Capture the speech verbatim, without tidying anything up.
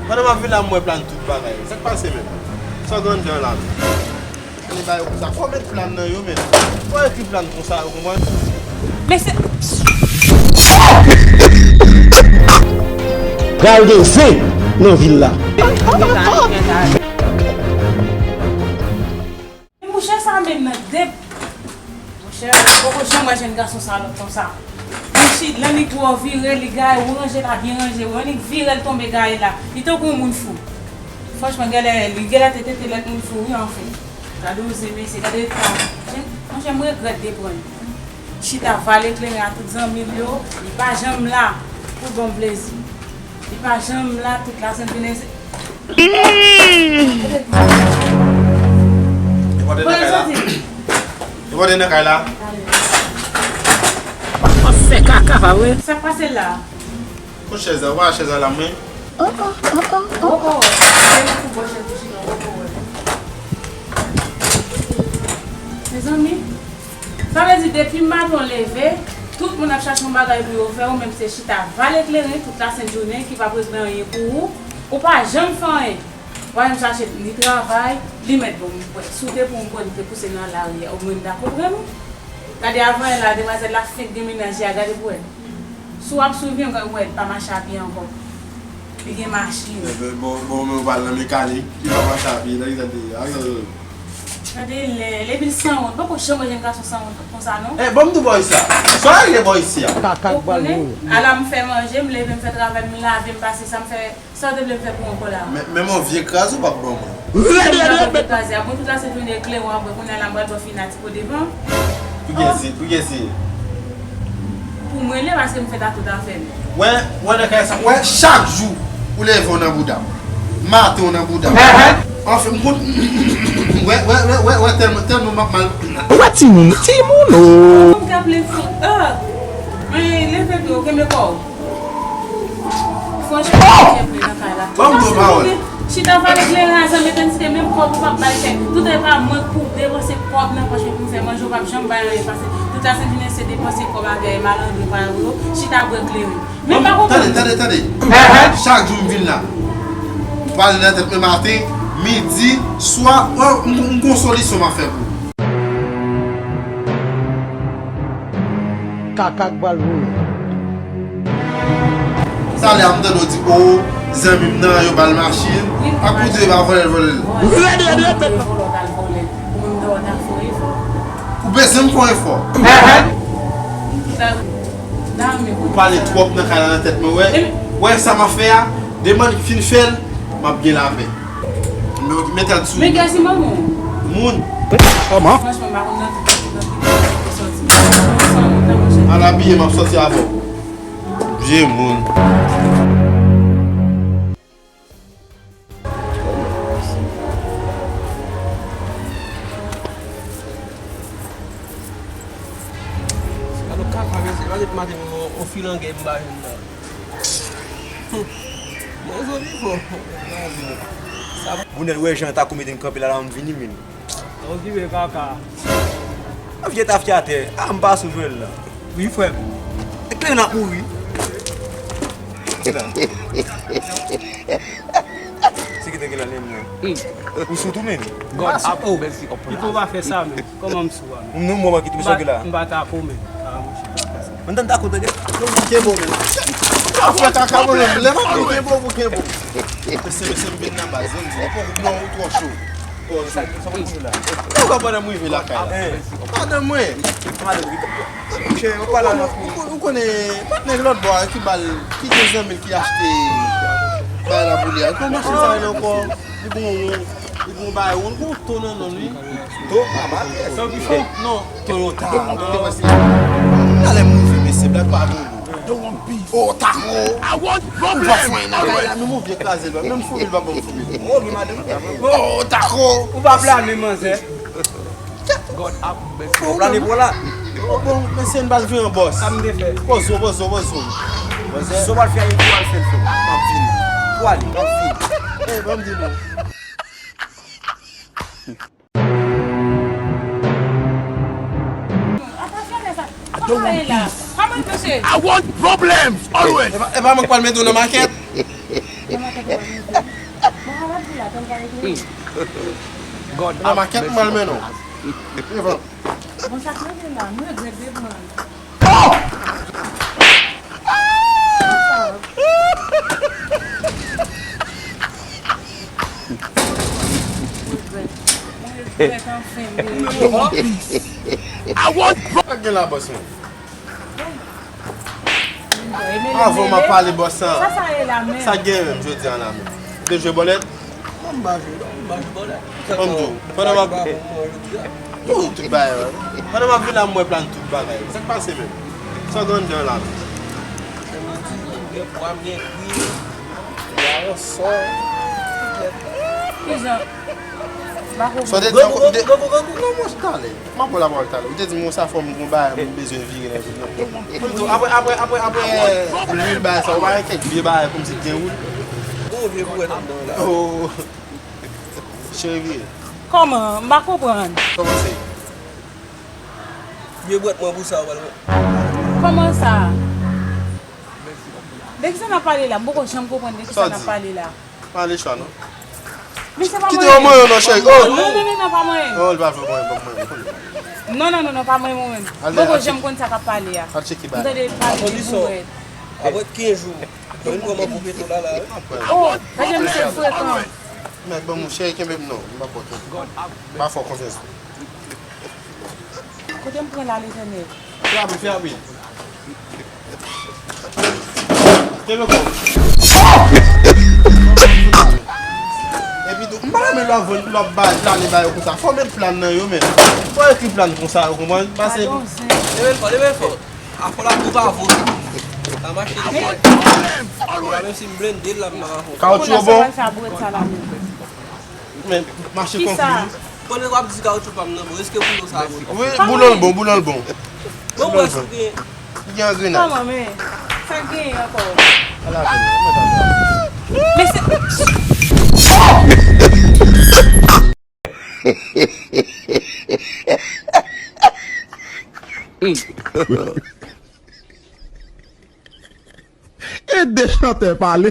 Pandan m ap vin la, m wè plan tout bagay. Sa k pase menm? Sa w gen anndan la menm? Ann bay yo konsa. Fò w met plan nan yo menm. Fò w ekri plan konsa, ou konprann? Men se Pral gen zen nan vil la. Mouche sa menm nan de. Monchè, m poko janm wè jèn gason sa lòt konsa. Li chit, lè li twò vire, li gaye, ou ranje pa byen ranje, ou annik vire l tonbe gaye la. Li tankou yon moun fou. Franchman, genlè, li genlè te tete lèt moun fou, wi, anfen. Gade yon zen mesye, gade eta. Jèn, monchè, m regrèt de pran l. Chita vale kleren a tout zanmi l yo, li pa janm la pou l ban m plezi. Li pa janm la, tout la sent vini. Li pote nan kay la. Li pote nan kay la. Mwen fè kaka, pa vre? Sa k pase la? Kot chèz la? Ou pa chèz la la mwen? Oh, oh, oh, oh, oh. Oh, oh. Mezanmi. Sa vle di, depi maten w leve, tout moun ap chache yon bagay pou yo fè, ou menm se chita vale kleren tout lasent jounen ki p ap regle anyen pou ou, ou pa janm fè anyen. Ou pa janm chache ni travay, li mèt bon, si w te pou m pran, li te pouse nan lari a, omwen m ta konprann ou. Gade avan yè la, demwazèl la fenk gen mennaj li a, gade pou wè. Si w ap swiv li, ou wè l pa mache a pye ankò. Li gen machin. Bon, bon, men ou pral nan mekanik, li pa mache a pye, nan ki sa l te ye? Gade lè, epi l sanwont. Poko janm wè jèn gason sanwont konsa, non. Eh, ban m di w bòy sa. Sa w regle bòy isi a? Kaka k bal voye. Ala m fè manje, m leve, m fè travay, m lave, m pase sa, m fè sa w te vle m fè pou ankò la. Men, men yon vye kraz ou p ap ban mwen. Rèd, rèd, rèd, rèd. Kraze a, mwen tout la se tounen kleren an, kounye a la m pral bò fina ti po devan. Pou kiyès se? Pou kiyès se? Pou mwen li, paske m fè ta tout afè m. Wè, wè nan kay sa, wè chak jou ou leve w nan bouda m. Maten w nan bouda m. Anfen, m konn, wè, wè, wè, wè, wè, tèlman, tèlman m ap mal. Ou pa timoun, timoun o. Moun k ap leve, ah, men leve pye w, kenbe kò w. Franchman, mwen te vle nan kay la. Ban m di w pawòl. Chita vale kleren a, zanmi, tandis ke menm kòb ou p ap bay chèk. Tout e pa mwen k pou depanse kòb nan pòch mwen pou m fè manje, ou p ap janm bay anyen pase. Tout lasent jounen se depanse kòb avè malandren parèy ou yo, chita bwè kleren. Men m pa konprann. Tande, tande, tande. Chak jou m vin la. M pale nan tèt mwen maten, midi, swa, m, m gon solisyon m ap fè pou ou. Kaka k pral voye. Talè a m tande w di, o, zanmi m nan, yo ba l machin. Ak ou di, e pa vòlè l vòlè l. Rèd, rèd, rèd, rèd. Ou bezwen m fè yon efò. Ou pale twòp nan kay la nan tèt mwen, wè. Wè sa m ap fè a, demen m fin fè l, m ap gen lapè. Men, men tèt sou. Men gè se manman w. Moun. Kòman? Franchman, m pa konn nan ki, nan ki bò ou soti. Ou sanwont nan, monchè. Al abiye, m ap sòti avè w. Vye moun. Gade kaka, mesye, gade maten, on, on filangè m ba jwenn la. Mwen zoli fò. Sa Bounèt wè jan Tako mete m kanpe la, la m vini, men. Okipe kaka. A vye tafyatè. A, m pa sou jwèl la. Wi, frè m. Kleren ap mouri. Se ki te gen nan men mwen. Ou sou tou, men. God ap bless you. Li pou pa fè sa, men. Kòman m sou a, men? Nou mwen ki tou sou la. M pa Tako, men. A, monchè. Mwen tann Tako tande. Kenbe w, men. Ou fè kaka, mwen menm. Lè m ap di kenbe w, pou kenbe w. Mesye, mesye, m vin nan baz, m di, non, ou twò cho. Ou konprann mwen rive lakay la. Madanm mwen. Monchè, yo pale nan fou. Ou konnen, patnè lòt bò a ki ba l, ki gen zanmi l ki achte bagay la pou li a. Li pran machin sa yo ankò. Li gon, li gon bagay wonn, gon to nan non li. To? Sa w ki fò? Non, Toyota. Talè m rive, mesye, blag pa bon. Don't want peace. Oh, Tako. I want problem. Ou pa fwen nan kay la, menm yon vye kraze l pa, menm fomil pa ban m fomil. Oh, gen madanm. Oh, Tako. Ou pa blame manzè. God ap bless you. Ou blame pou la. Oh, bon, mesye, n pral vin an bòs. Sa m te fè? Poze w, poze w, poze w. Poze. Sa w pral fè a, pou al fè l fè. M ap vini. Pou ale. M ap vini. Eh, ban m di nou. I don't want peace. I want problems always. E pa, e pa mwen k pral mete w nan makèt. Nan makèt mwen mete. Bon, sa w ap di la, tann pa regle. Nan makèt mwen al mennen w. Devan. Bon, sa k mete la, mwen regrèt de pran. Mwen regrèt anfen, bebe. Sa k gen la, bòs mwen? Avan m ap pale bòs lan. Sa, sa ye la menm? Sa gen menm jodi a la menm? Ou te jwe bòlèt? Mwen m pa jwe non, m pa jwe bòlèt. Ban m di w, pandan m ap, ou tout bagay, wi. Pandan m ap vin la, m wè plan tout bagay. Sa k pase menm? Sa w gen anndan la menm? Mwen di, m gen pwa, m gen gri, m gen ransò. Kijan? M pa konprann. Sa w te di ankò? Ou te, non, monchè, talè. M ap pran lapawòl talè. Ou te di m konsa fò m gon bagay m bezwen vire nan vil nan. Apre, apre, apre, apre lwil bagay sa, ou pa gen kèk vye bagay kòmsi ki gen woul? Gon vye bwèt anndan la. Oh. Cheri vire. Kòman? M pa konprann. Kòman se? Vye bwèt mwen pou sa, ou pral wè. Kòman sa? De kisa n ap pale la? M poko janm konprann de kisa n ap pale la. Pa ale chwa non. Men se pa mwen menm. Kite yo manyen non, cheri. Oh. Non, non, non, non, pa mwen menm. Oh, li pa vle manyen, ban m manyen. Non, non, non, non, pa mwen menm. M poko janm konn sa k ap pale a. Al tcheke bagay. M tande pale de bwèt. Apre kenz jou, mwen kòman pou peto la la, wi. Oh, gade misye frekan. Mèt ban m, cheri, kenbe m non. M pa pòte. M pa fè w konfyans. Kote m pran la, Letènèl? Fè rapid, fè rapid. Kenbe kò w. Epi tou, m pa renmen lè w ap vann, lè w ap ba, plane ba yo konsa. Fò w met plan nan yo, men. Fò w ekri plan konsa, ou konprann? Pase. Leve l fò, leve l fò. Afò la tou pa vo. La mache la. La menm si m blende l la m pa ka fò. Kawoutchou yo bon? Konnen sa pral fè a bwèt sa la menm. Men mache konpli. Pandan w ap di kawoutchou pa m nan bon, èske boulon sa bon? Wi, boulon l bon, boulon l bon. Bon, mwen sou gen. Li gen angrenaj. Kòman, men? Sa k genyen ankò? Ala vini, mwen ta fè. Men se E de chantè pale.